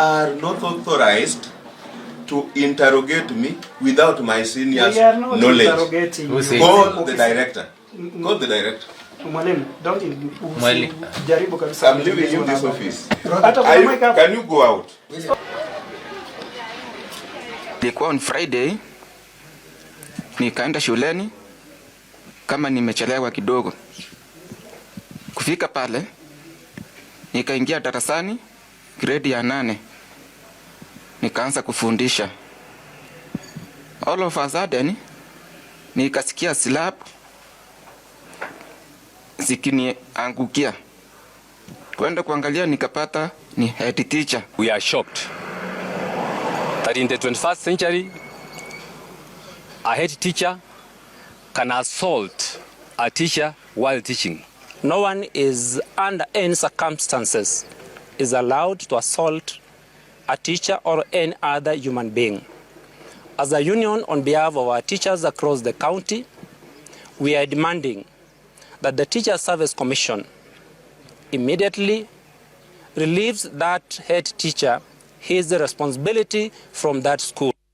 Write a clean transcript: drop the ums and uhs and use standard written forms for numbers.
Are not authorized to interrogate me without my seniors' We are not knowledge. Interrogating Who you. says? Call the director. Call the director. Mwalimu, don't Mwalimu. Usijaribu kabisa. I'm leaving you this office. Hata kuna Are you, mic hapa. Can you go out? Ilikuwa on Friday, nikaenda shuleni kama nimechelewa kidogo. Kufika pale, nikaingia darasani grade ya 8, nikaanza kufundisha. All of a sudden, nikasikia slab zikiniangukia. Kwenda kuangalia nikapata ni head teacher. We are shocked that in the 21st century, a head teacher can assault a teacher while teaching. No one is under any circumstances is allowed to assault a teacher or any other human being. As a union, on behalf of our teachers across the county, we are demanding that the Teacher Service Commission immediately relieves that head teacher his responsibility from that school.